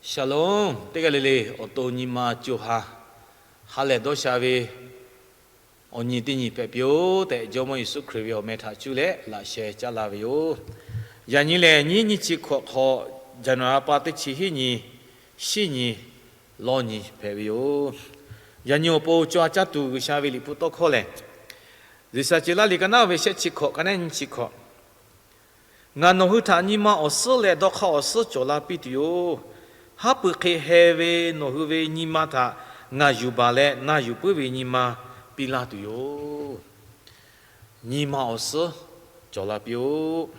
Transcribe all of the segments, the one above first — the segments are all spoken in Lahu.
Shalom, teˇ g'aˇ le le awˬ to nyi ma co ha, ha lehˬ dawˇ sha ve awˬ nyi teˇ nyi hpehꞈ piˇ-oˆ tehꞈ, Jawˇmawˇ Yeˍsuˆ Hkriꞈ ve awˬ meh htaꞈ cuˇ leh laꞈ sheh caˉ laˇ ve yoˬ. Yaꞈ nyi lehˬ, nyiˇ nyiˇ chi hkawꞈ hk'awꞈ, January ha pa teˇ chi hiˉ nyi, shinˉ nyi, lawˇ nyi hpehꞈ ve yoˬ. Yaꞈ nyi awˬ pon co ha caˇ tuˬ G'uiˬsha ve liꞈ hpu tawˇ hkawˇ lehˬ, G'uiˬsha ceuˬ laˇ liꞈ ka naˉ ve shehˆ chi hkawꞈ, ka naˉ nyiˇ chi hkawꞈ, Ngaˬ nawˬ hui htaꞈ nyi ma awˬ suhˉ leh dawˇ hk'aˇ awˬ suhˉ cawˬ la piˇ tuˬ yoˬ. Haˉ pui hk'e heh ve nawˬ hui ve nyi ma htaꞈ ngaˬ yuˬ baˬ leh, na yuˬ puiˉ ve nyi ma piˇ laˇ tuˬ yoˬ. Nyi ma awˬ suhˉ cawˬ la piˇ-oˆ.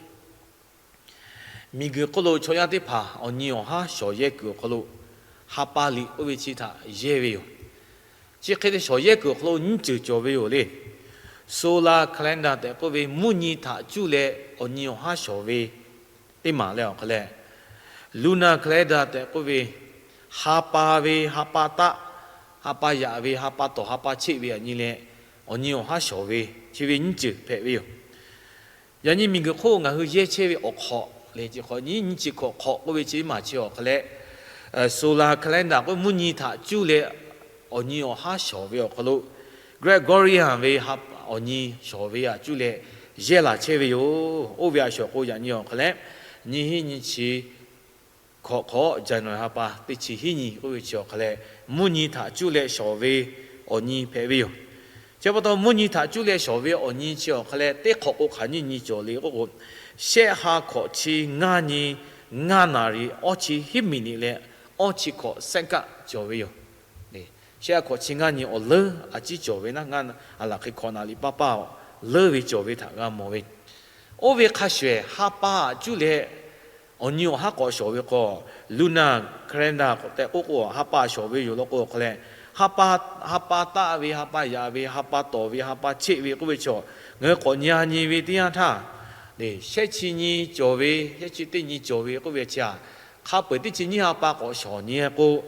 Miˬguiˬ hk'oˆ lo chaw yaˇ teˇ hpaˍ awˬ nyi awˬ haˉ shawˍ yehˇ kuiˬ awˬ hk'aw lo, ha pa liꞈ k'oˆ ve chi htaꞈ yehˇ ve yoˬ. Chi hk'e te shawˍ yehˇ kuiˬ awˬ hk'aw lo nyiˇ ceuˬ cawˬ ve yoˬ le. Solar calendar tehꞈ k'oˆ ve mvuhˇ nyi htaꞈ cuˇ leh awˬ nyi awˬ haˉ shawˍ ve teˇ maˬ leh awˬ hk'a leh, lunar calendar tehꞈ k'oˆ ve ha pa ve, ha pa taˆ, ha pa yaꞈ ve, ha pa tawˍ, ha pa cheˆ ve aꞈ nyi leh awˬ nyi awˬ haˉ shawˍ ve, chi ve nyiˇ ceuˬ hpehꞈ ve yoˬ. Yaꞈ nyi miˬguiˬ hk'oˆ ngaˬ hui yehˇ chehˇ ve awˬ hk'awꞈ le, chi hk'awꞈ nyiˇ nyiˇ chi hkawꞈ hk'awꞈ k'oˆ ve chi maˬ chi awˬ hk'a leh, solar calendar k'oˆ mvuhˇ nyi htaꞈ cuˇ leh awˬ nyi awˬ haˉ shawˍ ve awˬ hk'aw lo, Gregorian ve awˬ nyi shawˍ ve aꞈ cuˇ leh yehˇ laˬ chehˇ ve yoˬ. Oˇ ve aꞈ shawˍ k'o, yaꞈ nyi awˬ hk'a leh nyiˇ hiˉ nyiˇ chi hkawꞈ hk'awꞈ, January ha pa teˇ chi hiˉ nyi k'oˆ ve chi awˬ hk'a leh, mvuhˇ nyi htaꞈ cuˇ leh shawˍ ve awˬ nyi hpehꞈ ve yoˬ. Chi pa taw mvuhˇ nyi htaꞈ cuˇ leh shawˍ ve awˬ nyi chi awˬ hk'a leh, teˇ hk'awꞈ k'o hk'aˬ nyiˇ nyi cawˬ le k'oˆ k'o, shehˆ ha hkawꞈ chi ngaˇ nyi ngaˇ naˍ riˍ awˇ chi hiˉ miˬ niꞈ leh awˇ chi hkawꞈ second cawˬ ve yoˬ. Shehˆ ha hkawꞈ chi ngaˇ nyi awˬ leuˉ a ciˉ cawˬ ve naˉ, ngaˇ a laˬ hk'e hkawꞈ naˍ riˍ paˇ paˇ leuˉ ve cawˬ ve htaꞈ g'a mawˬ ve. Oˇ ve hk'a shuˍ ehˍ ha pa aꞈ cuˇ leh awˬ nyi awˬ haˉ k'awꞈ shawˍ ve k'o, lunar calendar tehꞈ k'oˆ k'o, ha pa shawˍ ve yoˬ law k'o awˬ hk'a leh, ha pa taˆ ve, ha pa yaꞈ ve, ha pa tawˍ ve, ha pa cheˆ ve k'oˆ ve chaw, ngaˬ hui k'awꞈ nyi a nyi ve teˇ yanˇ htaˇ, shehˆ chi nyi cawˬ ve, shehˆ chi teˇ nyi cawˬ ve k'oˆ ve chi aꞈ, hk'a peu-eˬ teˇ chi nyiˇ ha pa k'awꞈ shawˍ nyi k'o,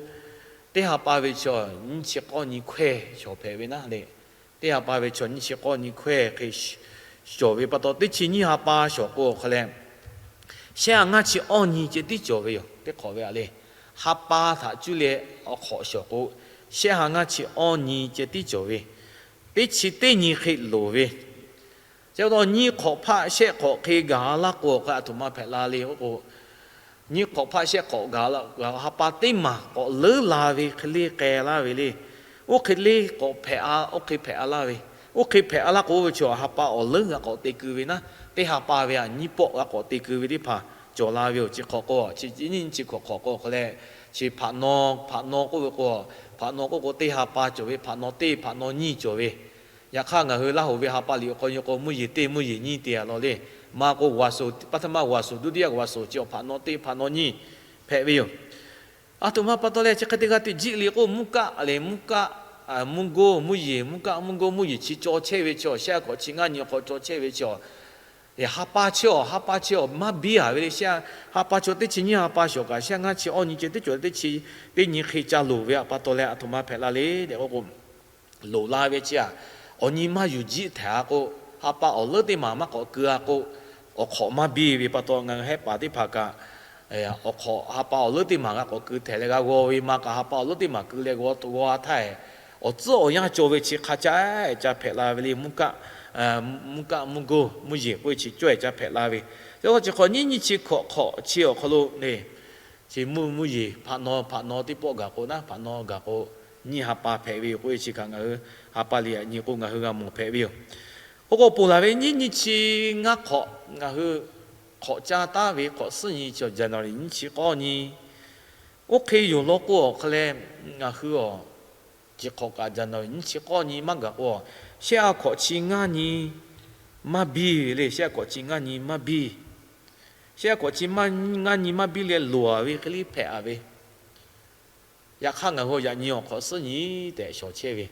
teˇ ha pa ve chaw nyiˇ chi k'awˇ nyi hkawehˇ shawˍ hpehꞈ ve naˉ le. Teˇ ha pa ve chaw nyiˇ chi k'awˇ nyi hkawehˇ hk'e cawˬ ve pa taw, teˇ chi nyiˇ ha pa shawˍ k'o awˬ hk'a leh, shehˆ ha ngaˇ chi awˇ nyi ceh tiˉ cawˬ ve yoˬ. Teˇ hk'awꞈ ve aꞈ le, ha pa htaꞈ cuˇ leh awˬ hk'awꞈ shawˍ k'o, shehˆ ha ngaˇ chi awˇ nyi ceh tiˉ cawˬ ve, teˇ chi teˇ nyi hk'e loˍ ve. Chi pa taw nyiˇ hk'awꞈ hpaˆ shehˆ hk'awꞈ hk'e gaˬ laˇ k'o awˬ hk'a, aˬ htoꞈ ma hpehꞈ la le k'oˆ k'o, nyiˇ hk'awꞈ hpaˆ shehˆ hk'awꞈ gaˬ la, ha pa teˇ maˬ k'awꞈ leuˉ la ve hk'e le k'ai laˇ ve le. Oˇ hk'e le k'awꞈ hpehꞈ, oˇ hk'e hpehꞈ a laˇ ve, oˇ hk'e hpehꞈ a laˇ k'o, oˇ ve chaw ha pa awˬ leuˉ g'a k'awꞈ te keu ve naˉ, teˇ ha pa ve aꞈ nyiˇ pawˆ g'a k'awꞈ te keu ve teˇ hpaˍ cawˬ la ve yoˬ. Chi hk'awꞈ k'o, chi nyiˇ chi hk'awꞈ hk'awꞈ k'o awˬ hk'a leh, chi hpaꞈ naw, hpaꞈ naw k'oˆ ve k'o, hpaꞈ naw k'oˆ k'o teˇ ha pa cawˬ ve, hpaꞈ naw teˇ, hpaꞈ naw nyiˇ cawˬ ve. Yaꞈ hk'aˇ ngaˬ hui Laˇ hoꞈ ve ha pa liꞈ awˬ hk'aw nyi k'o, mvuhˇ yeˬ teˇ, mvuhˇ yeˬ nyiˇ te a law le. Ma k'o ဝါဆို, ပထမဝါဆို, ဒုတိယဝါဆို chi awˬ hpaꞈ naw teˇ, hpaꞈ naw nyiˇ hpehꞈ ve yoˬ. Aˬ htoꞈ ma pa taw leh chi hk'e te g'a teꞈ jiˆ le k'o, mvuhˇ kaˆ leh mvuhˇ kaˆ, mvuhˇ goˇ, mvuhˇ yeˬ, mvuhˇ kaˆ mvuhˇ goˇ mvuhˇ yeˬ chi caw chehˇ ve chaw, shehˆ ha hk'awꞈ chi ngaˇ nyi hk'awꞈ caw chehˇ ve chaw, ha pa chi awˬ, ha pa chi awˬ maˇ biˇ a ve le. Shehˆ ha pa chaw teˇ chi nyiˇ ha pa shawˍ kaꞈ, shehˆ ha ngaˇ chi awˇ nyi ceh teˇ cawˬ teˇ chi teˇ nyi hk'e ca loˍ ve aꞈ pa taw leh aˬ htoꞈ ma hpehꞈ la le tehꞈ k'oˆ k'o, loˍ la ve chi aꞈ, awˬ nyi maˇ yuˬ jiˆ htaꞈ k'o, ha pa awˬ leuˉ teˇ maˬ maˇ k'awꞈ keu a k'o, awˬ hk'awꞈ maˇ biˇ ve pa taw ngaˬ hui hehˆ paˍ teˇ hpaˍ kaꞈ, awˬ hk'awꞈ ha pa awˬ leuˉ teˇ maˬ g'a k'awꞈ keu htehꞈ leh g'a g'aw ve, ma kaꞈ ha pa awˬ leuˉ teˇ maˬ keu leh g'aw htaˇ, awˬ tcuhˉ awˬ yanˇ cawˬ ve chi hk'a caˇ ca hpehꞈ la ve le. Mvuhˇ kaˆ, mvuhˇ goˇ mvuhˇ yeˬ k'oˆ ve chi cawehˬ ca hpehꞈ la ve. Chi hk'awꞈ nyiˇ nyiˇ chi hk'awꞈ hk'awꞈ chi awˬ hk'aw lo le, chi mvuhˇ, mvuhˇ yeˬ hpaꞈ naw, hpaꞈ naw teˇ pawˆ gaˬ k'o naˉ, hpaꞈ naw gaˬ k'o nyiˇ ha pa hpehꞈ ve yoˬ k'oˆ ve chi kaꞈ ngaˬ hui ha pa liꞈ aꞈ nyi k'o ngaˬ hui g'a mawˬ hpehꞈ ve yoˬ. Oˇ k'o ponˬ laˬ ve nyiˇ nyiˇ chi ngaˇ hk'awꞈ ngaˬ hui hk'awꞈ caˇ taˉ ve hk'awꞈ suhˉ nyi chi January nyiˇ chi k'awˇ nyi. Oˇ hk'e yoˬ law k'o awˬ hk'a leh, ngaˬ hui awˬ chi hk'awꞈ kaꞈ January nyiˇ chi k'awˇ nyi maˇ gaˬ k'o, shehˆ ha hk'awꞈ chi ngaˇ nyi maˇ biˇ ve le. Shehˆ ha hk'awꞈ chi ngaˇ nyi maˇ biˇ. Shehˆ ha hk'awꞈ chi ngaˇ nyi maˇ biˇ leh loˍ a ve hk'e le hpehꞈ a ve. Yaꞈ hk'aˇ ngaˬ hui yaꞈ nyi awˬ hk'awꞈ suhˉ nyi tehꞈ shawˍ chehˇ ve,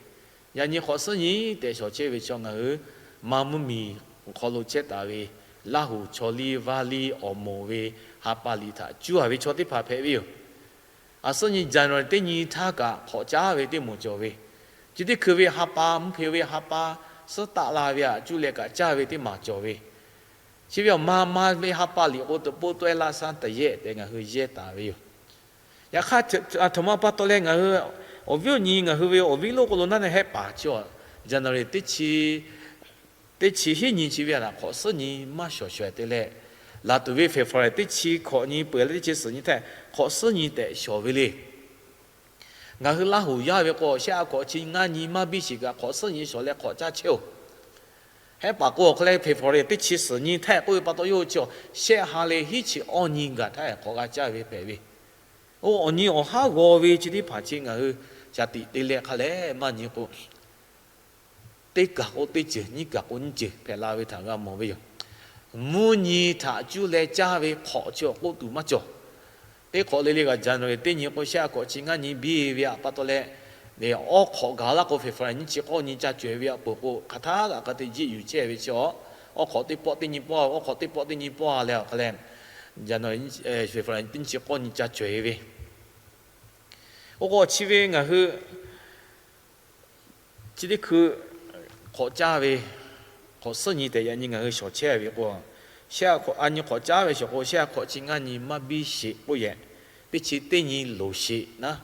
yaꞈ nyi hk'awꞈ suhˉ nyi tehꞈ shawˍ chehˇ ve chaw ngaˬ hui ma mvuhˇ miˬ awˬ hk'aw lo chehˇ taˍ ve Laˇ hoꞈ chaw liˇ vaˇ liˇ awˬ moˍ ve ha pa liꞈ htaꞈ cuˇ a ve chaw teˇ hpaˍ hpehꞈ ve yoˬ. Aˬ suhˉ nyi January teˇ nyi htaˇ kaꞈ hk'awꞈ caˉ ve teˇ moˍ cawˬ ve, chi teˇ hkui ve ha pa, mvuhˇ hpe ve ha pa suhˉ taˆ la ve aꞈ cuˇ leh kaꞈ caˇ ve teˇ maˬ cawˬ ve, chi ve awˬ ma ma ve ha pa liꞈ k'o, တဘိတဝဲလဆန်းတစ်ရက် tehꞈ ngaˬ hui yehˇ taˍ ve yoˬ. Yaꞈ hk'aˇ, aˬ htoꞈ ma pa taw leh ngaˬ hui awˬ viˉ awˬ nyi, ngaˬ hui ve awˬ viˉ lonˉ k'o lo naˉ neˇ hehˆ paˍ chi, January teˇ chi, teˇ chi hiˉ nyi chi ve a htaꞈ hk'awꞈ suhˉ nyi maˇ shawˍ shawˍ te leh, laˬ tuˬ ve February teˇ chi hkawꞈ nyi peuˬ leh teˇ chi suhˍ nyi htaˇ hk'awꞈ suhˉ nyi tehꞈ shawˍ ve le. Ngaˬ hui Laˇ huˍ yaˇ ve k'o, shehˆ a hkawꞈ chi ngaˇ nyi maˇ biˇ sheˍ kaꞈ, hk'awꞈ suhˉ nyi shawˍ leh hk'awꞈ caˇ chehˇ-oˬ. Hehˆ paˍ k'o awˬ hk'aw leh February teˇ chi suhˍ nyi htaˇ k'oˆ ve pa taw, yawˇ hui chi shehˆ ha leh hiˉ chi awˇ nyi gaˬ htaˇ hk'awꞈ g'a caˇ ve hpehꞈ ve. Oˇ awˬ nyi awˬ haˉ g'aw ve chi teˇ hpaˍ chi ngaˬ hui shaˍ tiꞈ te leh hk'a leh maˇ nyi k'o, teˇ kaˬ k'o teˇ ceuˬ, nyiˇ kaˬ k'o nyiˇ ceuˬ hpehꞈ la ve htaꞈ g'a mawˬ ve yoˬ. Mvuhˇ nyi htaꞈ cuˇ leh caˇ ve hk'awꞈ chi awˬ k'oˆ tuˬ maˇ cawˬ. Teˇ hk'awꞈ le le kaꞈ January teˇ nyi k'o, shehˆ a hkawꞈ chi ngaˇ nyi biˇ ve pa taw leh, awˇ hk'awꞈ gaˬ laˇ k'o February nyiˇ chi k'awˇ nyi ca cawehˬ ve aꞈ peuˬ k'o, hk'aˬ htaˇ kaꞈ hk'a te jiˆ yuˬ chehˇ ve chi awˬ, awˇ hk'awꞈ teˇ pawˆ teˇ nyi pawˆ, awˇ hk'awꞈ teˇ pawˆ teˇ nyi pawˆ leh awˬ hk'a leh, January, February teˇ nyi chi k'awˇ nyi ca cawehˬ ve. Oˇ k'o chi ve ngaˬ hui chi teˇ hkui hk'awꞈ caˇ ve, hk'awꞈ suhˉ nyi tehꞈ yaꞈ nyi ngaˬ hui shawˍ chehˇ ve k'o, shehˆ a hkawꞈ, a nyi hk'awꞈ caˇ ve shawˍ k'o, shehˆ a hkawꞈ chi ngaˇ nyi maˇ biˇ sheˍ k'oˆ yehˬ, teˇ chi teˇ nyi loˍ sheˍ naˉ,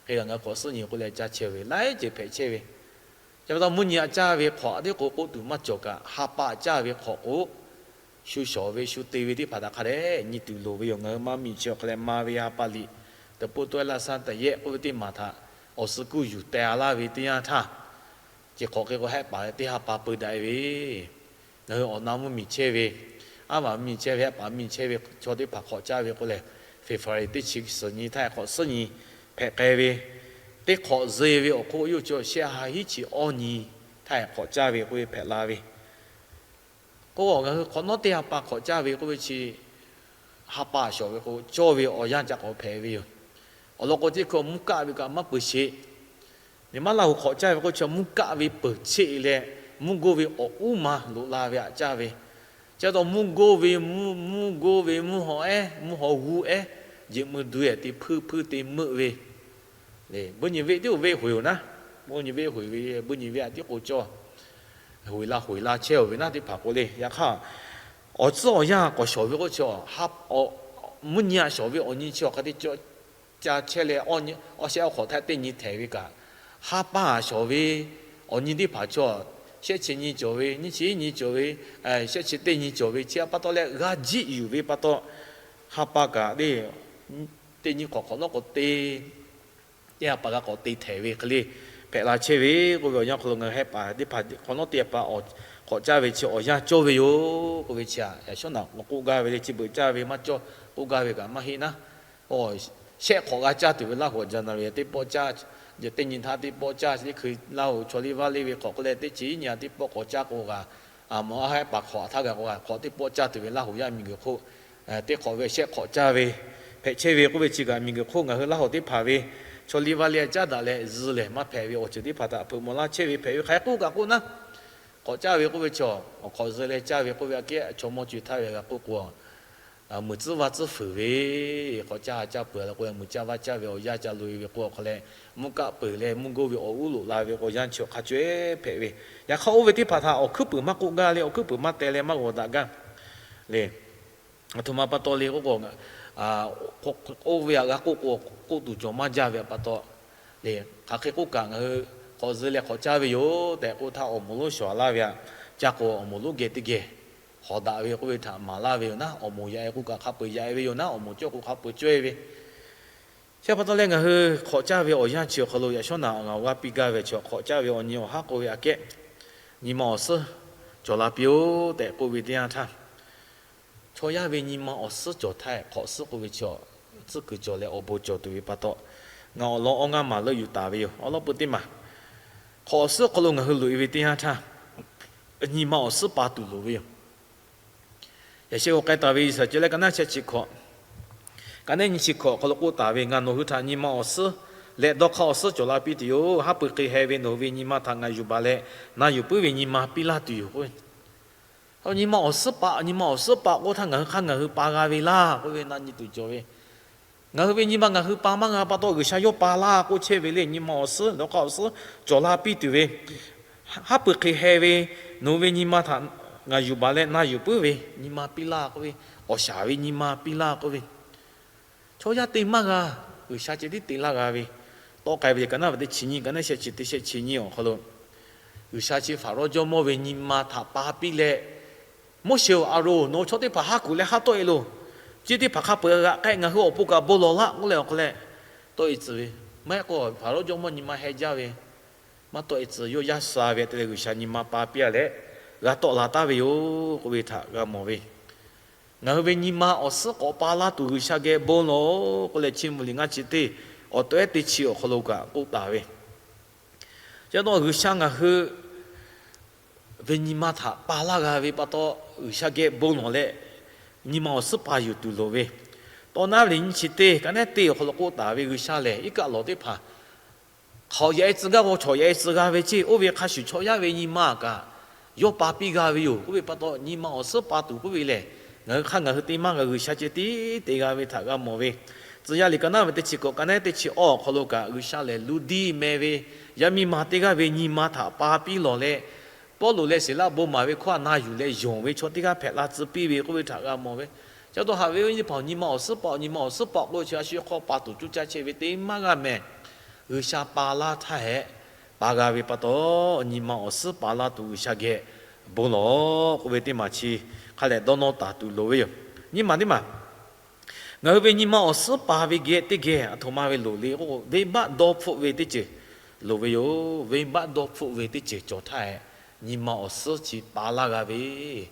hk'e g'a ngaˬ hui hk'awꞈ suhˉ nyi k'oˆ leh caˇ chehˇ ve laiˉ ceuˬ hpehꞈ chehˇ ve. Chi pa taw mvuhˇ nyi aꞈ caˇ ve hk'awꞈ a teˇ k'o k'oˆ tuˬ maˇ cawˬ kaꞈ, ha pa aꞈ caˇ ve hk'awꞈ k'o, shu shawˍ ve shu te ve teˇ hpaˍ htaꞈ hk'a dehꞈ nyi tuˬ loˍ ve yoˬ. Ngaˬ hui maˇ miˬ chi awˬ hk'a leh ma ve ha pa liꞈ, teˇ pawˆ tawˆ-e laˇ saˉ taˍ yehˆ k'oˆ ve teˇ maˬ htaꞈ awˬ suh kuˇ yuˬ teh-a laˇ ve teˇ yanˇ htaˇ, chi hk'awꞈ hk'e k'o hehˆ paˍ leh teˇ ha pa peu daꞈ-e ve, ngaˬ hui awˬ na mvuhˇ miˬ chehˇ ve, aˉ vaꞈ mvuhˇ miˬ chehˇ ve, hehˆ paˍ mvuhˇ miˬ chehˇ ve chaw teˇ hpaˍ hk'awꞈ caˇ ve k'oˆ lehˬ, February teˇ chi suhˍ nyi htaˇ hk'awꞈ suhˉ nyi hpehꞈ k'ai ve, teˇ hk'awꞈ ze ve awˬ hk'oˆ yawˇ hui shehˆ ha hiˉ chi awˇ nyi htaˇ hk'awꞈ caˇ ve k'oˆ ve hpehꞈ la ve. K'o ngaˬ hui hk'awꞈ nawˉ teˇ ha pa hk'awꞈ caˇ ve k'oˆ ve chi, ha pa shawˍ ve k'o cawˇ ve awˬ yanˇ ca k'awꞈ hpehꞈ ve yoˬ. Awˬ lawn k'o teˇ hkui mvuhˇ kaˆ ve kaꞈ maˇ peuˬ sheˍ. Nyi ma Laˇ huˍ hk'awꞈ caˇ ve k'o chi mvuhˇ kaˆ ve peuˬ cheˆ leh, mvuhˇ goˇ ve awˬ uˉ ma loꞈ la ve aꞈ caˇ ve. Chi pa taw mvuhˇ goˇ ve, mvuhˇ goˇ ve mvuhˇ haw ehˉ, mvuhˇ haw g'uˇ ehˉ, jeꞈ meuˇ duiˬ-e te hpuiˇ hpuiˇ te meuˆ ve, buiˇ nyi veˆ tiˉ-oˬ veˆ hoiˍ-oˬ naˉ. Mvuhˇ nyi veˆ hoiˍ ve, buiˇ nyi veˆ aꞈ tiˉ k'o cawˇ, hoiˍ la hoiˍ la chehˇ-oˬ ve naˉ teˇ hpaˍ k'o le. Yaꞈ hk'aˇ, awˬ tcuhˉ awˬ yanˇ k'awꞈ shawˍ ve k'o chi, mvuhˇ nyi aꞈ shawˍ ve awˬ nyi chi awˬ hk'a te ca chehˇ leh, awˇ shehˆ awˇ hk'awꞈ htaˇ teˇ nyi htehˍ ve kaꞈ, ha pa shawˍ ve awˬ nyi teˇ hpaˍ chaw, shehˆ chi nyi cawˬ ve, nyiˇ chi nyi cawˬ ve, shehˆ chi teˇ nyi cawˬ ve chi pa taw leh g'a jiˆ yuˬ ve pa taw, ha pa kaꞈ le, teˇ nyi hk'awꞈ hk'awꞈ nawˉ k'o te teˇ ha pa g'a k'awꞈ te htehˍ ve hk'e le hpehꞈ la chehˇ ve k'oˆ ve awˬ yanˇ hk'aw lo ngaˬ hui hehˆ paˍ teˇ hpaˍ hk'awꞈ nawˉ teˇ ha pa k'awꞈ caˇ ve chi awˬ yanˇ cawˇ ve yoˬ k'oˆ ve chi aꞈ, yaꞈ shawˉ naꞈ k'awꞈ k'oˆ gaˇ ve le. Chi beuꞈ caˇ ve maˇ cawˇ k'oˆ gaˇ ve kaꞈ maˇ heˆ naˉ. Shehˆ hk'awꞈ g'a caˇ tuˬ ve Laˇ huˍ January teˇ pawˆ caˇ, teˇ nyi htaˇ teˇ pawˆ caˇ, chi teˇ hkui Laˇ huˍ chaw liˇ vaˇ liˇ ve hk'awꞈ k'oˆ leh teˇ chi nyi teˇ pawˆ k'awꞈ caˇ k'o g'a, a mawˬ a hehˆ paˍ hk'awꞈ htaˇ g'a k'o g'a hk'awꞈ teˇ pawˆ caˇ tuˬ ve Laˇ huˍ yaˇ miˬguiˬ hk'oˆ, teˇ hk'awꞈ ve shehˆ hk'awꞈ caˇ ve hpehꞈ chehˇ ve k'oˆ ve chi kaꞈ, miˬguiˬ hk'oˆ ngaˬ hui Laˇ huˍ teˇ hpaˍ ve chaw liˇ vaˇ liˇ caˉ daꞈ leh zuh lehˬ maˇ hpehꞈ ve awˬ ceuˬ teˇ hpaˍ htaꞈ hpeuꞈ mawˬ laˇ chehˇ ve hpehꞈ ve hk'aˬ hk'e k'oˆ kaꞈ k'oˆ naˉ. Hk'awꞈ caˇ ve k'oˆ ve chi, awˬ hk'awꞈ zuh leh caˇ ve k'oˆ ve aꞈ kehˉ chaw mawˇ co-e htaˇ ve g'a k'oˆ k'o, muiˬ tcuhˉ vaˇ tcuhˉ fuiˍ ve, hk'awꞈ caˇ ha caˇ peuˬ leh k'o, muiˬ caˇ vaˇ caˇ ve awˬ yanˇ ca loꞈ-e ve k'o awˬ hk'a leh, mvuhˇ kaˆ peuˬ leh mvuhˇ goˇ ve awˬ uˉ loꞈ la ve k'o, awˬ yanˇ chi awˬ hk'a co-e hpehꞈ ve. Yaꞈ hk'aˇ oˇ ve teˇ hpaˍ htaꞈ awˬ hkuiˉ puiˍ maˇ k'oˆ gaˇ le, awˬ hkuiˉ puiˍ maˇ teh leh maˇ g'awˬ daꞈ gaˇ le. Aˬ htoꞈ ma pa taw le k'oˆ k'o, oˇ ve aꞈ g'a k'oˆ k'o, k'oˆ tuˬ cawˬ maˇ jaˇ ve pa taw le. Hk'aˬ hk'e k'oˆ kaꞈ ngaˬ hui hk'awꞈ zuh leh hk'awꞈ caˇ ve yoˬ tehꞈ k'oˆ htaˇ, awˬ moˍ lonˉ shawˍ laˇ ve aꞈ, caˇ k'o awˬ moˍ lonˉ geh teˇ geh hawˍ daꞈ ve k'oˆ ve htaꞈ maˍ laˇ ve yoˬ naˉ. Awˬ moˍ yaꞈ-e k'oˆ kaꞈ hk'a peu-eˬ yaꞈ-e ve yoˬ naˉ, awˬ moˍ cawˇ k'o hk'a peu-eˬ cawˇ-e ve. Chi pa taw leh ngaˬ hui hk'awꞈ caˇ ve awˬ yanˇ chi awˬ hk'aw lo yaꞈ shawˉ naꞈ ngaˬ g'a piˇ gaˇ ve chi, hk'awꞈ caˇ ve awˬ nyi awˬ haˉ k'oˆ ve aꞈ kehˉ, nyi ma awˬ suhˉ cawˬ la piˇ-oˆ tehꞈ k'oˆ ve teˇ yanˇ htaˇ, chaw yaˇ ve nyi ma awˬ suhˉ cawˬ htaˇ hk'awꞈ suhˉ k'oˆ ve chi tcuhˉ kuiˬ cawˬ leh awˬ bon cawˬ tuˬ ve pa taw, ngaˬ awˬ lawn awˬ ngaˇ maˬ leuˆ yuˬ taˍ ve yoˬ. Awˬ lawn peu teˇ maˬ, hk'awꞈ suhˉ hk'aw lo ngaˬ hui loꞈ-e ve teˇ yanˇ htaˇ, nyi ma awˬ suhˉ pa tuˬ loˍ ve yoˬ. Yaꞈ sheh g'aw k'ai taˍ ve Iˉsaˍreˍlaˆ ka naˉ shehˆ chi hkawꞈ, ka naˉ nyi chi hkawꞈ hk'aw lo k'oˆ taˍ ve, Ngaˬ nawˬ hui htaꞈ nyi ma awˬ suhˉ leh dawˇ hk'aˇ awˬ suhˉ cawˬ la piˇ tuˬ yoˬ. Haˉ pui hk'e heh ve nawˬ hui ve nyi ma htaꞈ ngaˬ yuˬ baˬ leh na yuˬ puiˉ ve nyi ma piˇ laˇ tuˬ yoˬ k'o, nyi ma awˬ suhˉ pa, nyi ma awˬ suhˉ pa k'oˆ htaˇ ngaˬ hui hk'aˇ ngaˬ hui pa g'a ve laˇ k'oˆ ve na nyi tuˬ cawˬ ve. Ngaˬ hui ve nyi ma ngaˬ hui pa maˇ g'a pa taw, G'uiˬsha yawˇ pa laˇ k'oˆ chehˇ ve le. Nyi ma awˬ suhˉ dawˇ hk'aˇ awˬ suhˉ cawˬ la piˇ tuˬ ve, haˉ pui hk'e heh ve nawˬ hui ve nyi ma htaꞈ ngaˬ yuˬ baˬ leh na yuˬ puiˉ ve nyi ma piˇ laˇ k'oˆ ve, awˬ shaˍ ve nyi ma piˇ laˇ k'oˆ ve, Chaw yaˇ te maˇ g'a, G'uiˬsha ceh tiˉ te laˇ g'a ve. Tawˆ k'ai ve kaꞈ naˉ ve teˇ chi nyiˇ, kaꞈ naˉ shehˆ chi teˇ shehˆ chi nyiˇ awˬ hk'aw lo, G'uiˬsha chi Hpaˍrawˇ jawˇmawˇ ve nyi ma htaꞈ pa piˇ leh, Moˉseˍ-oˬ, Aˍronˍ, nawˬ hui chaw teˇ hpaˍ haˉ kuˬ leh haˉ tawˆ-e loˬ. Chi teˇ hpaˍ hk'a peu-eˬ g'aꞈ k'ai, ngaˬ hui awˬ pon kaꞈ bon lawˬ laˆ k'oˆ leh awˬ hk'aw leh tawˆ-e tcuh ve. Maˇ heˆ k'o Hpaˍrawˇ jawˇmawˇ nyi ma heh jaˇ ve, maˇ tawˆ-e tcuh, yawˇ yaˇ sha ve te leh G'uiˬsha nyi ma pa piˇ-a leh g'a tawˆ la taˍ ve yoˬ k'oˆ ve htaꞈ g'a mawˬ ve. Ngaˬ hui ve nyi ma awˬ suhˉ k'awꞈ pa laˇ tuˬ G'uiˬsha geh bon lawˬ k'oˆ leh, Chiˇ mvuh liꞈ ngaˇ chi teˇ, awˬ tawehˉ teˇ chi awˬ hk'aw lo kaꞈ k'oˆ taˍ ve. Chi pa taw G'uiˬsha ngaˬ hui ve nyi ma htaꞈ pa laˇ g'a ve pa taw, G'uiˬsha geh bon lawˬ leh nyi ma awˬ suhˉ pa yuˬ tuˬ loˍ ve. Tawˇ naˉ ve liꞈ nyiˇ chi teˇ, kaꞈ naˉ teˇ awˬ hk'aw lo k'oˆ taˍ ve, G'uiˬsha lehˬ iˉ kaˆ lawˬ teˇ hpaˍ hk'aoꞈ yaꞈ-e tcuh gaˇ ve, chaw yaꞈ-e tcuh g'a ve ceˇ, oˇ ve hk'a shuˍ chaw yaˇ ve nyi ma kaꞈ yawˇ pa piˇ g'a ve yoˬ k'oˆ ve pa taw, nyi ma awˬ suhˉ pa tuˬ k'oˆ ve lehˬ, ngaˬ hui hk'aˇ ngaˬ hui te maˇ g'a, G'uiˬsha ceh tiˉ te g'a ve htaꞈ g'a mawˬ ve. Tcuh yaˇ liꞈ kaꞈ naˉ ve teˇ chi k'awꞈ, kaꞈ naˉ teˇ chi awˬ hk'aw lo kaꞈ, G'uiˬsha lehˬ luˇdiˇ meh ve yaˇ miˇ ma teˇ g'aˇ ve nyi ma htaꞈ pa piˇ lawˬ leh, Pawˇluꞈ leh Siˍlaˆ bon maˍ ve hkawˇ htaꞈ na yuˬ leh yonˍ ve chaw teˇ g'aˇ hpehꞈ la tcuh piˇ ve k'oˆ ve htaꞈ g'a mawˬ ve. Chi pa taw haꞈ ve awˬ viˉ awˬ nyi ma awˬ suhˉ pa, nyi ma awˬ suhˉ pa k'oˆ ve chi a shu hk'aw pa tuˬ coˇ caˇ chehˇ ve teˇ maˇ g'aˇ mehˍ. G'uiˬsha pa laˇ htaˇ hehꞈ, pa g'a ve pa taw, nyi ma awˬ suhˉ pa laˇ tuˬ G'uiˬsha geh bon lawˬ k'oˆ ve teˇ maˬ chi hk'a lehˬ dawˇ nawˇ taˍ tuˬ loˍ ve yoˬ. Nyiˇ maˬ teˇ maˬ, ngaˬ hui ve nyi ma awˬ suhˉ pa ve geh teˇ geh aˬ htoꞈ ma ve loˍ le k'o, venˇbaˆ dawˇ hpfuhˆ ve teˇ ceuˬ loˍ ve yoˬ. Venˇbaˆ dawˇ hpfuhˆ ve teˇ ceuˬ cawˬ htaˇ hehꞈ, nyi ma awˬ suhˉ chi pa laˇ g'a ve.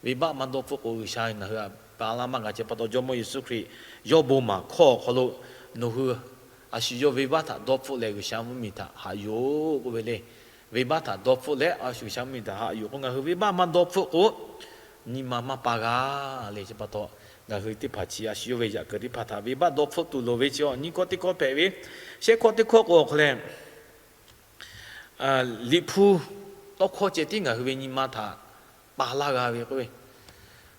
Venˇbaˆ maˇ dawˇ hpfuhˆ k'o, G'uiˬsha ngaˬ hui htaꞈ pa laˇ maˇ g'a. Chi pa taw Jawˇmawˇ Yeˍsuˆ Hkriꞈ yawˇ bon maˍ hkawˇ awˬ hk'aw lo, nawˬ hui a shu yawˇ venˇbaˆ htaꞈ dawˇ hpfuhˆ leh G'uiˬsha mvuhˇmiˬ htaꞈ haꞈ yuˬ-oˬ k'oˆ ve le. Venˇbaˆ htaꞈ dawˇ hpfuhˆ leh a shu G'uiˬsha mvuhˇmiˬ htaꞈ haꞈ yuˬ k'o, ngaˬ hui venˇbaˆ maˇ dawˇ hpfuhˆ k'o, nyi ma maˇ pa g'a le. Chi pa taw, ngaˬ hui teˇ hpaˍ chi a shu yawˇ ve yaꞈ kuiˬ teˇ hpaˍ htaꞈ venˇbaˆ dawˇ hpfuhˆ tuˬ loˍ ve chi awˬ nyi hkawˇ teˇ hkawˇ hpehꞈ ve. Shehˆ hkawˇ teˇ hkawˇ k'o awˬ hk'aw leh, Liꞈ hpu tawˇ hkawˇ ceh tiˉ ngaˬ hui ve nyi ma htaꞈ pa laˇ g'a ve k'oˆ ve,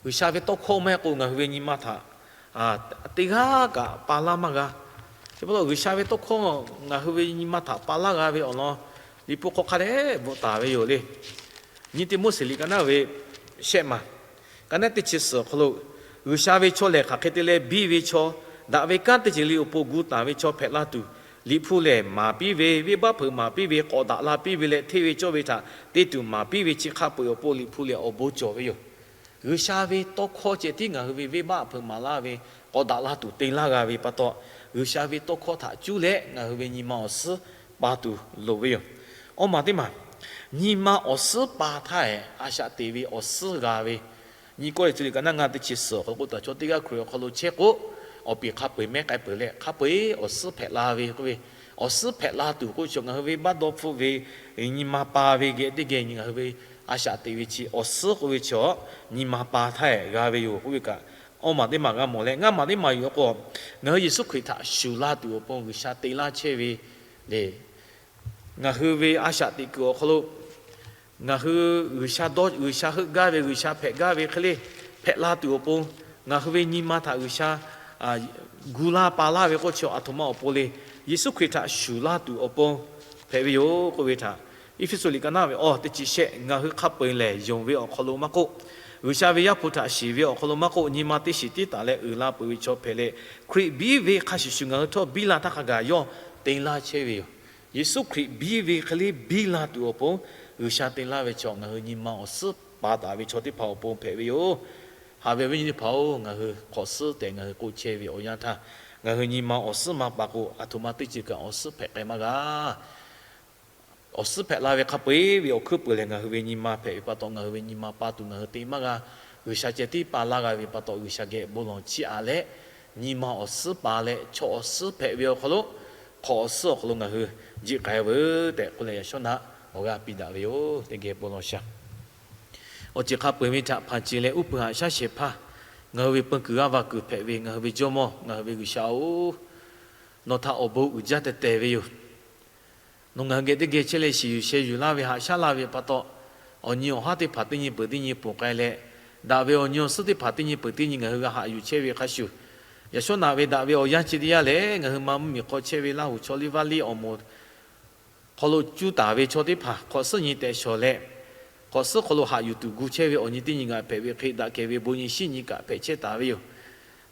G'uiˬsha ve tawˇ hkawˇ maˇ heˆ k'o ngaˬ hui ve nyi ma htaꞈ teˇ g'aˇ kaꞈ pa laˇ maˇ g'a. Chi pa taw G'uiˬsha ve tawˇ hkawˇ ngaˬ hui ve nyi ma htaꞈ pa laˇ g'a ve awˬ lawn, Liꞈ hpu hk'aw hk'a dehꞈ bvuhꞈ taˍ ve yoˬ le. Nyiˇ Tiˆmoˉseˍ liꞈ kaꞈ naˉ ve shehˆ maˬ, kaꞈ naˉ teˇ chi suhˍ awˬ hk'aw lo, G'uiˬsha ve chaw lehˬ hk'aˬ hk'e te leh biˇ ve chaw, daꞈ ve kanˉ teˇ ceuˬ le awˬ pon gu taˍ ve chaw hpehꞈ la tuˬ, Liꞈ hpu lehˬ maˍ piˇ ve, venˇbaˆ hpeuꞈ maˍ piˇ ve, k'awꞈ daꞈ la piˇ ve leh hteˇ ve cawˇ ve htaꞈ te tuˬ maˍ piˇ ve chi hk'a peu-eˬ awˬ pon Liꞈ hpu lehˬ awˬ bon cawˬ ve yoˬ. G'uiˬsha ve tawˇ hkawˇ ceh tiˉ ngaˬ hui ve venˇbaˆ hpeuꞈ maˍ laˇ ve, k'awꞈ daꞈ la tuˬ te laˇ g'a ve pa taw, G'uiˬsha ve tawˇ hkawˇ htaꞈ cuˇ leh ngaˬ hui ve nyi ma awˬ suhˉ pa tuˬ loˍ ve yoˬ. Awˇ maˬ teˇ maˬ, nyi ma awˬ suhˉ pa htaˇ hehꞈ, a shaꞈ teꞈ ve awˬ suhˉ g'a ve. Nyiˇ Kawˇrenˍhtuˆ liꞈ kaꞈ naˉ ngaˇ teˇ chi suhˍ awˬ hk'aw lo k'oˆ taˍ, chaw teˇ g'aˇ Hkriꞈ awˬ hk'aw lo chehˇ k'o, awˬ piˍ hk'a peu-eˬ mehˉ k'ai peuˬ leh hk'a peu-eˬ awˬ suhˉ hpehꞈ la ve k'oˆ ve, awˬ suhˉ hpehꞈ la tuˬ k'oˆ ve chaw ngaˬ hui venˇbaˆ dawˇ hpfuhˆ ve, nyi ma pa ve geh teˇ geh ngaˬ hui ve a shaꞈ teꞈ ve chi awˬ suhˉ k'oˆ ve chi awˬ nyi ma pa htaˇ hehꞈ g'a ve yoˬ k'oˆ ve kaꞈ, awˇ maˬ teˇ maˬ g'a mawˬ leh, ngaˇ maˬ teˇ maˬ yoˬ k'o, ngaˬ hui Yeˍsuˆ Hkriꞈ htaꞈ shuˍ la tuˬ awˬ pon G'uiˬsha te laˇ chehˇ ve le. Ngaˬ hui ve a shaꞈ teꞈ kuiˬ awˬ hk'aw lo ngaˬ hui G'uiˬsha dawˇ, G'uiˬsha heuˆ gaˇ ve, G'uiˬsha hpehꞈ gaˇ ve hk'e le hpehꞈ la tuˬ awˬ pon, ngaˬ hui ve nyi ma htaꞈ G'uiˬsha gu laˇ pa laˇ ve k'oˆ chi aˬ htoꞈ ma awˬ pon le. Yeˍsuˆ Hkriꞈ htaꞈ shuˍ laˇ tuˬ awˬ pon hpehꞈ ve yoˬ k'oˆ ve htaꞈ, Eˇfeˇsuꞈ liꞈ kaꞈ naˉ ve awˬ teˇ chi shehˆ, ngaˬ hui hk'a peu-eˬ lehˬ yonˍ ve awˬ hk'aw lo maˇ k'oˆ, G'uiˬsha ve Yaˇ hpu htaꞈ shiˍ ve awˬ hk'aw lo maˇ k'oˆ, nyi ma teˇ shiˍ tiˉ taˍ leh uiˍ la peuˬ ve chaw hpehꞈ leh, Hkriꞈ biˇ ve hk'a shuˍ shuˍ ngaˬ hui htawˇ biˇ la htaˇ hk'a gaˬ yawˇ te laˇ chehˇ ve yoˬ. Yeˍsuˆ Hkriꞈ biˇ ve hk'e le biˇ la tuˬ awˬ pon G'uiˬsha te laˇ ve chaw ngaˬ hui nyi ma awˬ suhˉ pa taˍ ve chaw teˇ hpaˍ awˬ pon hpehꞈ ve yoˬ. Haꞈ ve awˬ viˉ nyi teˇ hpaˍ-oˬ, ngaˬ hui hk'awꞈ suhˉ tehꞈ ngaˬ hui k'oˆ chehˇ ve awˬ yanˇ htaˇ, ngaˬ hui nyi ma awˬ suhˉ maˇ pa k'o, aˬ htoꞈ ma teˇ ceuˬ kaꞈ awˬ suhˉ hpehꞈ k'ai maˇ g'a. Awˬ suhˉ hpehꞈ la ve hk'a peu-eˬ ve awˬ hkuiˉ peuˬ lehˬ, ngaˬ hui ve nyi ma hpehꞈ ve pa taw, ngaˬ hui ve nyi ma pa tuˬ ngaˬ hui te maˇ g'a. G'uiˬsha ceh tiˉ pa laˇ g'a ve pa taw, G'uiˬsha geh bon lawˬ chiˇ aꞈ leh, nyi ma awˬ suhˉ pa leh chaw awˬ suhˉ hpehꞈ ve awˬ hk'aw lo, hk'awꞈ awˬ suhˉ awˬ hk'aw lo ngaˬ hui jiˆ k'ai veuˬ tehꞈ k'oˆ leh, yaꞈ shawˉ naꞈ awˬ g'aˇ piˇ daꞈ ve yoˬ. Teˇ geh bon lawˬ shaˍ. Awˬ ceuˬ hk'a peu-eˬ ve htaꞈ hpanˍ ceˬ leh uˉ peunˍ haꞈ shaˉ shehˍ hpaˇ, ngaˬ hui ve peun kuiˬ g'aˇ va kuiˬ hpehꞈ ve ngaˬ hui ve Jawˇmawˇ, ngaˬ hui ve G'uiˬsha-oˬ, nawˬ htaꞈ awˬ bon uiˍ jaˇ tehˬ tehˬ ve yoˬ. Nawˬ ngaˬ hui geh teˇ geh chehˇ leh shiˍ yuˬ sheh yuˬ laˇ ve haꞈ shaˉ laˇ ve pa taw, awˬ nyi awˬ haˉ teˇ hpaˍ teˇ nyi peuˬ teˇ nyi ponˬ k'ai leh, daꞈ ve awˬ nyi awˬ suhˉ teˇ hpaˍ teˇ nyi peuˬ teˇ nyi ngaˬ hui g'a haꞈ yuˬ chehˇ ve hk'a shuˍ, yaꞈ shawˉ naꞈ ve daꞈ ve awˬ yanˇ chi teˇ yanˇ lehˬ, ngaˬ hui ma mvuhˇmiˬ hk'aw chehˇ ve Laˇ huˍ chaw liˇ vaˇ liˇ awˬ moˍ hk'aw lo cuˇ taˍ ve chaw teˇ hpaˍ hk'awꞈ suhˉ nyi tehꞈ shawˍ leh, hk'awꞈ suhˉ hk'aw lo haꞈ yuˬ tuˬ gu chehˇ ve awˬ nyi teˇ nyi ngaˬ hpehꞈ ve hk'e, daꞈ kehˬ ve bon nyi shinˉ nyi kaꞈ hpehꞈ chehˇ taˍ ve yoˬ.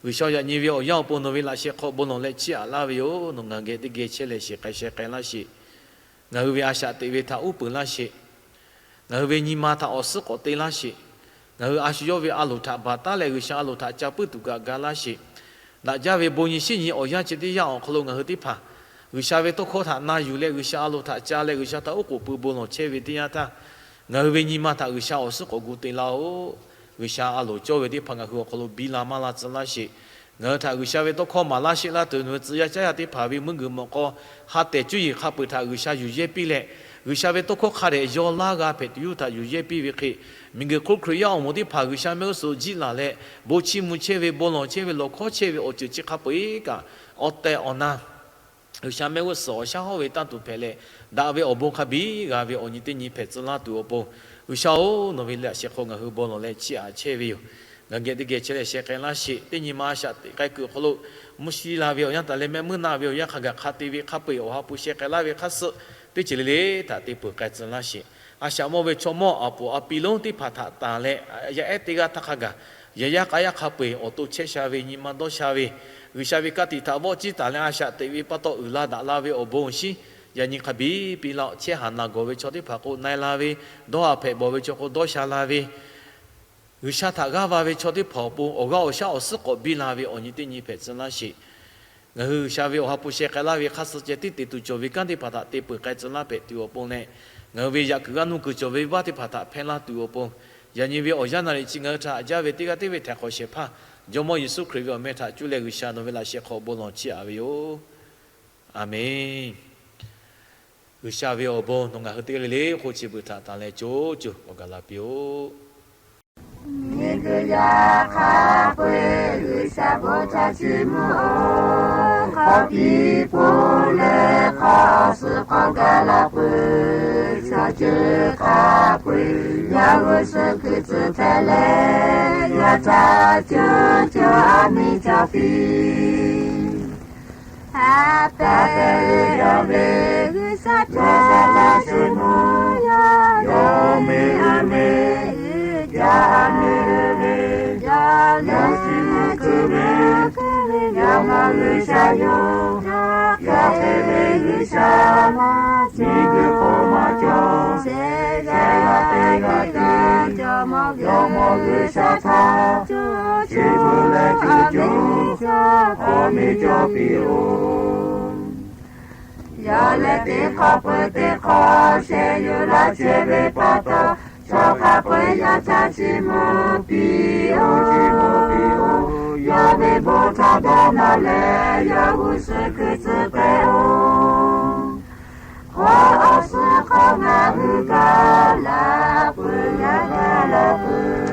G'uiˬsha, yaꞈ nyi ve awˬ yanˇ awˬ pon nawˬ ve laꞈ sheh hk'aw bon lawˬ leh chiˇ aꞈ laˇ ve yoˬ. Nawˬ ngaˬ hui geh teˇ geh chehˇ leh shiˍ k'ai sheh k'ai laˇ sheˍ. Ngaˬ hui ve a shaꞈ teꞈ ve htaꞈ uˉ peunˍ laˇ sheˍ. Ngaˬ hui ve nyi ma htaꞈ awˬ suhˉ k'awꞈ te laˇ sheˍ. Ngaˬ hui a shu yawˇ ve a loˍ htaꞈ baˬ taˉ leh G'uiˬsha a loˍ htaꞈ ca puiˉ tuˬ kaꞈ ga laˇ sheˍ. Daꞈ jaˇ ve bon nyi shiˉ nyi awˬ yanˇ chi teˇ yanˇ awˬ hk'aw lo ngaˬ hui teˇ hpaˍ G'uiˬsha ve tawˇ hkawˇ htaꞈ na yuˬ leh G'uiˬsha a loˍ htaꞈ ca leh G'uiˬsha htaꞈ oˉ k'oˍ pui bon lawˬ chehˇ ve teˇ yanˇ htaˇ, ngaˬ hui ve nyi ma htaꞈ G'uiˬsha awˬ suhˉ k'awꞈ gu te laˇ-oˆ. G'uiˬsha a loˍ cawˇ ve teˇ hpaˍ ngaˬ hui awˬ hk'aw lo biˇ la maˇ la tcuh laˇ sheˍ. Ngaˬ hui htaꞈ G'uiˬsha ve tawˇ hkawˇ maˍ laˇ sheˆ laˇ tuˬ nawˬ hui tcuh yaˇ caˉ yaˇ teˇ hpaˍ ve meuˇ g'uiˬ mawꞈ k'aw ha tehˬ cuˇ yiˍ hk'a peu-eˬ htaꞈ G'uiˬsha yuˬ yehˇ piˇ leh, G'uiˬsha ve tawˇ hkawˇ hk'a dehꞈ yaw laˇ g'a hpehꞈ tuˬ yawˇ htaꞈ yuˬ yehˇ piˇ ve hk'e, miˬguiˬ hk'oˆ Hkriꞈ yaˇ awˬ moˍ teˇ hpaˍ G'uiˬsha mehˆ g'uˇ suhˍ jiˇ laˬ leh, bon chiˇ mvuh chehˇ ve, bon lawˬ chehˇ ve, lawˬ hkawˉ chehˇ ve awˬ ceuˬ chi hk'a peu-eˬ kaꞈ, awˬ tehˬ awˬ na G'uiˬsha mehˆ g'uˇ suhˍ awˬ shaˉ hawˉ ve tanˇ tuˬ hpehꞈ leh, daꞈ ve awˬ bon hk'a biˇ g'a ve awˬ nyi teˇ nyi hpehꞈ tcuh laˇ tuˬ awˬ pon, G'uiˬsha-oˬ, nawˬ ve laꞈ sheh hk'aw ngaˬ hui bon lawˬ leh chiˇ aꞈ chehˇ ve yoˬ. Ngaˬ geh teˇ geh chehˇ leh sheh k'ai laˇ sheˍ. Teˇ nyi ma a shaꞈ teꞈ k'ai kuiˬ awˬ hk'aw lo mvuhˇ shi la ve awˬ yanˇ taˍ leh mehˆ meuˇ naˆ ve awˬ yanˇ hk'a gaˬ hk'a te ve hk'a peu-eˬ awˬ ha hpu sheh k'ai laˇ ve hk'aˇ suh teˇ ceuˬ le le htaꞈ te peuˬ k'ai tcuh laˇ sheˍ. A shaꞈ mawˇ ve chaw mawˇ aˬ puˍ a pi lonˉ teˇ hpaˍ htaꞈ tanˬ leh, yaˇ ehˉ teˇ g'aˇ htaˇ hk'a gaˬ yaˇ yaˇ k'aˇ yaˇ hk'a peu-eˬ awˬ to chehˇ sha ve nyi ma dawˇ sha ve, G'uiˬsha ve ka tiꞈ htaꞈ vawˆ ciˇ taˍ leh a shaꞈ teꞈ ve pa taw uiˍ la daꞈ la ve awˬ bon awˬ shinˉ, yaꞈ nyi hk'a biˇ piˇ laˇ-oˆ. Chehˇ haˍ naˬ gawˬ ve chaw teˇ hpaˍ k'o na-e la ve, dawˇ haˍ hpehꞈ bawˬ ve chaw k'o dawˇ sha la ve, G'uiˬsha htaꞈ g'aˇ va ve chaw teˇ hpaˍ awˬ pon awˬ g'aˇ awˬ shaˉ awˬ suhˉ k'awꞈ biˇ la ve awˬ nyi teˇ nyi hpehꞈ tcuh laˇ sheˍ. Ngaˬ hui G'uiˬsha ve awˬ ha hpu sheh k'ai laˇ ve hk'aˇ suh ceh tiˉ te tuˬ cawˬ ve kanˉ teˇ hpaˍ htaꞈ te peuˬ k'ai tcuh laˇ hpehꞈ tuˬ awˬ pon leh, ngaˬ hui ve yaꞈ kuiˬ g'a nuˇ kuiˬ cawˬ ve vaˇ teˇ hpaˍ htaꞈ hpehˇ laˇ tuˬ awˬ pon, yaꞈ nyi ve awˬ yanˇ naˍ riˍ chi ngaˬ hui htaꞈ jaˇ ve teˇ g'aˇ teˇ ve htaiˍ hk'awꞈ shehˍ hpaˇ Jawˇmawˇ Yeˍsuˆ Hkriꞈ ve awˬ meh htaꞈ cuˇ leh G'uiˬsha nawˬ ve laꞈ sheh hk'aw bon lawˬ chiˇ aꞈ ve yoˬ. Aˍmenˍ. G'uiˬsha ve awˬ bon nawˬ ngaˬ hui teˇ g'aˇ le le k'o chi beuꞈ htaꞈ tanˬ leh co co awˬ gaˬ la piˇ-oˆ. Miˬguiˬ yaꞈ hk'a peu-eˬ G'uiˬsha bon htaꞈ chiˇ mvuh-oˬ. Hk'aw piˇ po leh hk'aw suh k'awꞈ gaˬ la peuˬ. Chaw ceuˬ hk'a peu-eˬ yaˇ g'uˇ suhˍ hkui tcuh hpehꞈ leh, yaˇ htaꞈ co co aˬ miˍ ca piˇ. Haꞈ pehnˇ ve yaˇ ve G'uiˬsha htaꞈ laˇ sheˍ mawˬ. Yawˇ meh uiˍ ve, yaˇ meh uiˍ ve, yaˇ shiˍ mvuh kuiˬ ve, yaˇ maˇ G'uiˬsha yoˬ. Yaˇ hk'e ve G'uiˬsha, miˬguiˬ hk'oˆ maˇ cawˬ. Shehˍ g'aˇ teˇ g'aˇ tiˉ Jawˇmawˇ G'uiˬsha htaꞈ co co leh co co awˬ miˍ cawˬ piˇ-oˬ. Yawˇ leh teˇ hk'awꞈ peuˬ teˇ hk'awꞈ shehˍ yuˬ laˇ chehˇ ve pa taw, chaw hk'a peu-eˬ yaˇ htaꞈ chiˇ mvuh piˇ-oˬ, chiˇ mvuh piˇ-oˬ. Yawˇ ve bon htaꞈ dawˇ nawˬ leh, yaˇ g'uˇ suhˍ hkui tcuh hpehꞈ-oˬ. Hk'aw awˬ suhˉ hk'aw ngaˬ hui kaꞈ laˬ peuˬ, g'a kaꞈ laˬ peuˬ.